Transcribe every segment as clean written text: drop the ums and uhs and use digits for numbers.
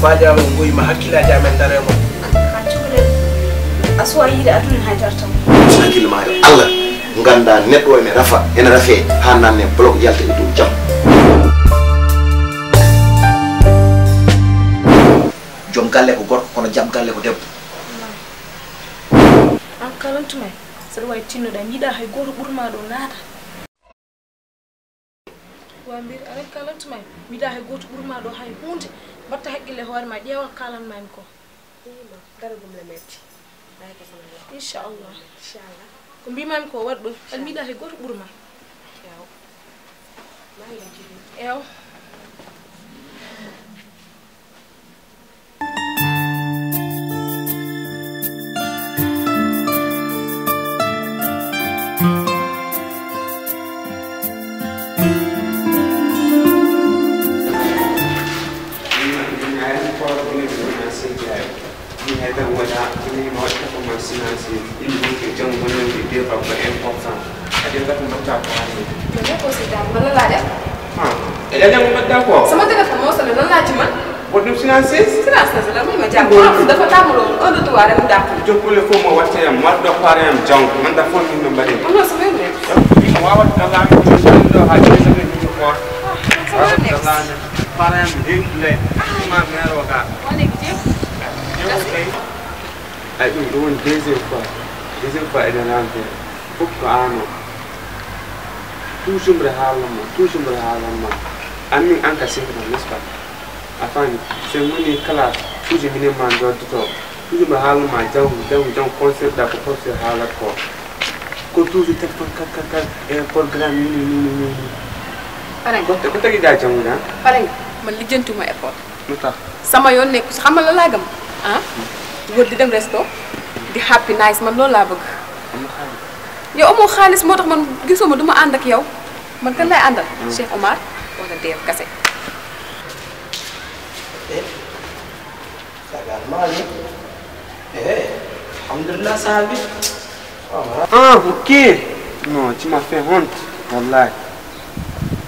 mbaja mo ngoy ma hakkilaji amen daremo aswa yide aduna haydartam hakil ma Allah ganda neddo ene rafa ene rafe ha nanne blog yalta e dum jam jom galle ko gorko kono jam galle ko debbo an kalantuma sar way tinno da yida hay goto burma do nata wa mbir an kalantuma yida hay goto burma do hay hunde batta haqqile hoore ma ƴeewa kalan mami ko dara dum le metti ay ko sama inshallah ko mbimami ko wat ɗum an miɗa hay goto ɓurma ew sama téléphone moo sonné lan laa ci man. boo dem financé. financé la muy ma jàng. boo dafa tàmbaloo 1 2 3 rek mu dàq. jokkule fo mo watte yam war do pare yam jang man da fon min mbade. am na sama yoon wa wa da la mi do ha ci sama ni ko. pare yam ding le ma mero ka. wala ki ay do won deuxième fois eden ante fukko ano toujours halama ami anka singa n'est-ce pas afani c'est moni kala toujours mine man do to toujours halama jang concert da ko concert halat ko toujours téléphone kak e programme ni pare ko tagi da jang pare man lijjantuma airport lutax sama yoon nekk xam nga la laa gëm ah wër di dem resto di happy nice man loolu laa bëgg yow amoo xaalis moo tax man gisuma duma ànd ak yow man kan lay àndal Cheikh Omar wala Dev kase sagal mali alhamdulillah sahabi ok non tu m'as fait honte wallahi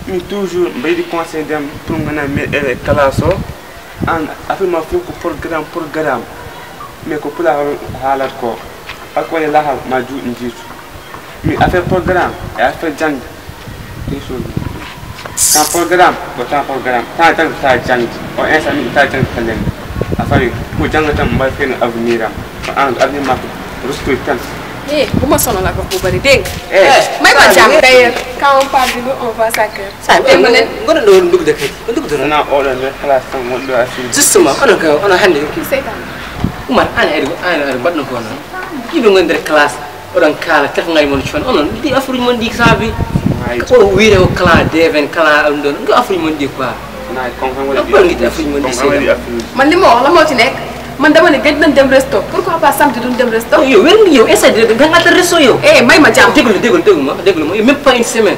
mi toujours mbay di conseil dem pour ngana me kalaso an affaire ma fi ko programme mais ko pula halat ko akoy lahal ma ju njitu mi affaire programme et affaire jang des choses sans programme ta jang o instant ta jang kalen affaire ko jangatam mbay fen avenir am avenir ma rusto tan bu ma sonal ak wax bu bari dégg may ma jàmm d'ailleurs quand on parle de nous on va sacrer sa ma ne ngono do ndug de kay ndug do na o le classe tan mo do asu justement ono hande ki seytan umar ana badno ko non yibe ngondere classe odan kala tef ngay mon chon onon di afru mon di sabi ko wiire o kala deven kala am don nga afru mon di quoi na kon xam nga di afru mon di man li ma wax la moo ci nekk man dama ne gëj nañ dem resto pourquoi pas samedi duñ dem resto yow wér nga yow essaye de nga ngata resto yow may ma jàmm déglu ma même pas une semaine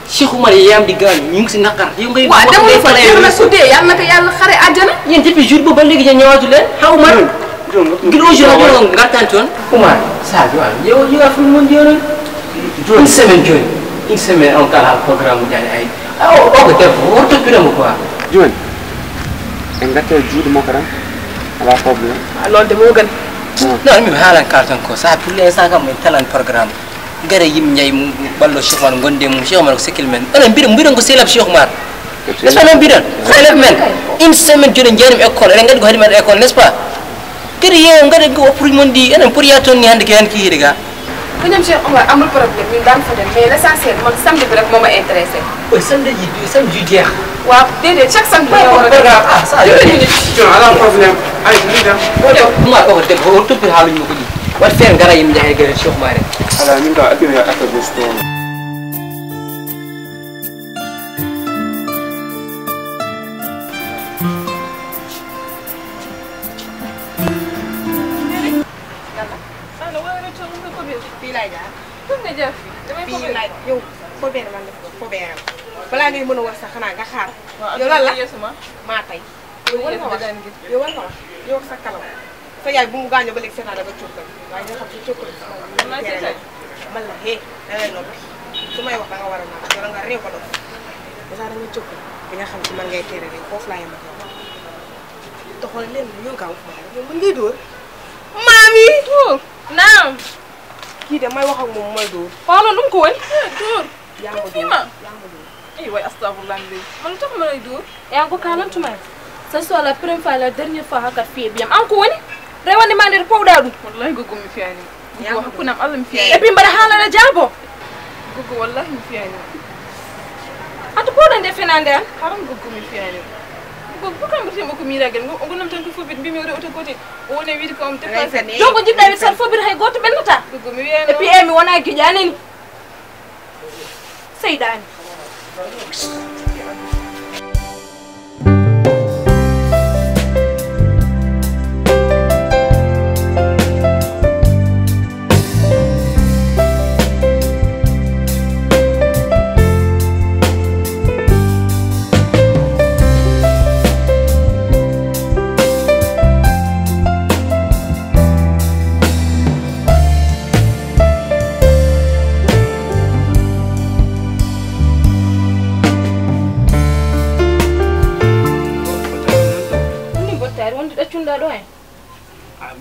Cheikh Oumar yam di gaañ ñu ngi si naqar yow ngay waaw demul fa jeex na su dee yàlla naka yàlla xare àjjana yéen depuis jour boobu ba léegi yéen ñëwaatu leen xaw ma gilo jour ko ngartanton Oumar sa jo yow afru mon di yoon une semaine on kala programme jani ay o ko def worto piram quoi jon ngata juude mo karam ala problème loolu de moo gën non mi halan karton ko sa pour l'instant kam en talan programme gare yim ñay mu ballo Cheikh Omar gonde mu Cheikh Omar ko sekil men ala mbiram ko selab Cheikh Omar n'est-ce pas non bidan selab men une semaine joni jeerim école en ngadi ko hadi men école n'est-ce pas kiri yew ngade go pour mon di enen pour ya ton ni hande ken ki hidiga ko ñam Cheikh Omar amul problème ñu daan fa dem mais l'essentiel man samedi bi rek moma intéressé o samedi jeex waaw déedéet chaque samedi ñu war a programme ça jon ala problème ay ni dem ma ko def o toppi haluñ mako di wat fen gara yim jaay gare Cheikh Omar ala min da akira aka gusto yow fo ben man def fo ben bala ngay mëna wax sax xana nga xaar yow lan la ma tay yow war nga wax yow sa kalam sa yaay bu mu gaño ba lek séna da ba ciokal way nga xam ci ciokal man la hé da lay nopp sumay wax da nga wara na yow nga rew ko do da nga ciokal bi nga xam ci man ngay téré rek fofu la yam te xool leen yow gaaw yow mën ngay dóor maami naam kii de may wax ak moom mooy dóor xoolal lu mu ko woon dóor yaa ma dóor ay waay astagfirullah man tax ma lay dóor yaa ko kalantuma ce soit la première fois la dernière fois hakat fii biyam an ko woni rewande ma nder powɗa ɗum wallahi gogo mi fiyani gogo hakkunam Allah mi fiyani et puis mbaɗa haalana jaabo gogo wallahi mi fiyani ata powɗa nde fenande an haram gogo mi fiyani gogo ko kam birtema ko miragal ngo gonam tan ko fobit mbimi o rewta gote o woni wiide ko am dépassé donc jiɗɗa wi tan fobit hay goto ɓennata gogo mi wiyani et puis mi wona guiƴaneni seyɗani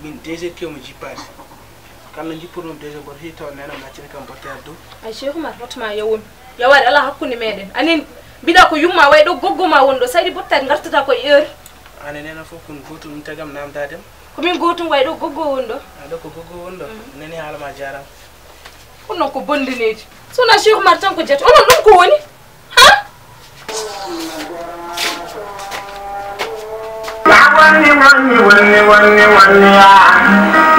min déjà que mo jippati kala jippurɗum déjà goto hi taw nena maccine kam bottare dow ay cheikh oumar hotma yawon yawaɗi ala hakkude meɗen anin mbiɗa ko yumma way ɗo goggoma wonɗo sayɗi bottare gartata koye heure ane nena fof kon gotum ɗum tagam namdadem komin gotum way ɗo goggo wonɗo aɗo ko goggo wonɗo nani haalama jarama ko noon ko bondineji sowona cheikh oumar tan ko jeeto onon ɗum ko woni ha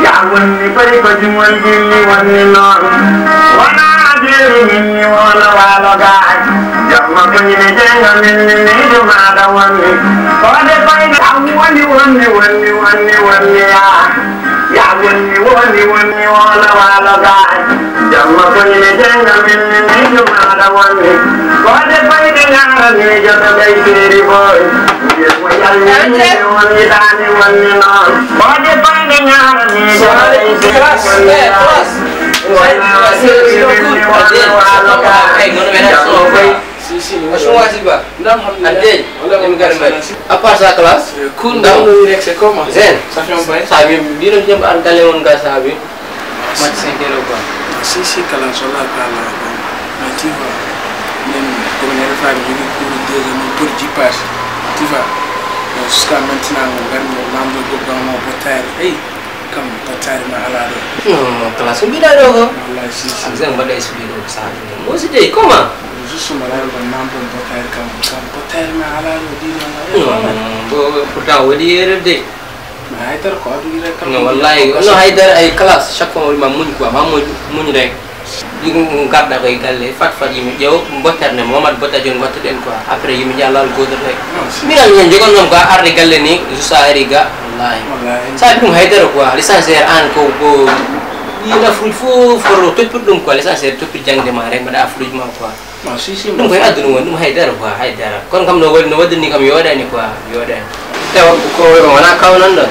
ya wonni bari ko jumol jilli wonni non wana jeri minni wona walo gaaj jamma ko nyine jenga minni ni jumada wonni ko de fayda wonni ya wonni wona walo gaaj jamma ko nyine jenga minni ni jumada wonni ko de fayda ngara ni jodo dai seri boy mo yalni wonni dani wonni non ko de fayda ngara ni à part sa classe c'est comment Zen ça fait un bail ça bi dino jëm an dalé won ga sa bi mat 5 kilo quoi si kala sola kala mais tu vois même comme on a fait une cours de pour jippage tu vois jusqu'à maintenant on gagne membre de mon bottare hey comme bottare ma ala do non classe bi da do ko wallahi si Zen ba da expliquer ko sa mo si dey comment juste ma la membre de bottare comme bottare ma ala do dino pourtant wodi yere de ma haydar ko adu rek non wallahi no haydar ay classe chaque fois ma muñ quoi ma muñ rek di garda koy galle fat yimi jew botterne momad bottajon bottaden quoi après yimi jallal godo rek mi ngal ñen jogon non quoi arde galle ni juste ariga wallahi sa dum haydar quoi licenciaire an ko ina fu for to dum quoi licenciaire to jangde ma rek bada afruj ma quoi non si dum koy aduna won dum haydar quoi haydar kon kam no wadni kam yodani quoi yodani taw ko wona kawnan do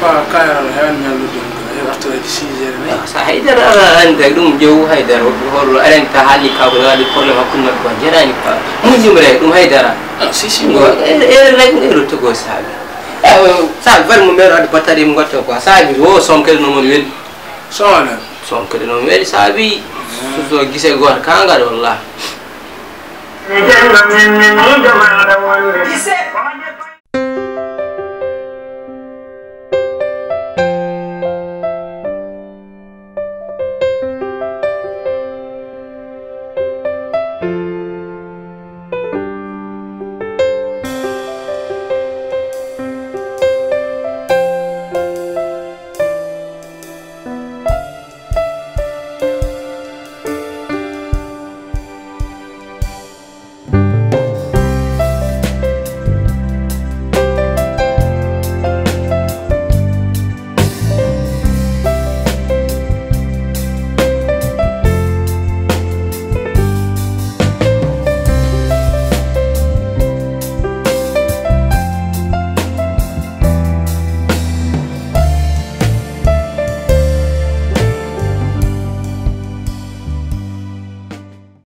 pa kayal hen melu dum waxtu di 6h ni sa haydar ande dum jew haydar hol arenta hali ka ko wadi problème hakkunde ko jerani pa mun jumre dum haydara si go rek ngiro to go saga sa var mo mero ad batari mo gotto quoi sa bi wo somkel no mo wel sona somkel no wel sa bi so gise gor kanga wallahi ni jenga minni ni jamaada wonni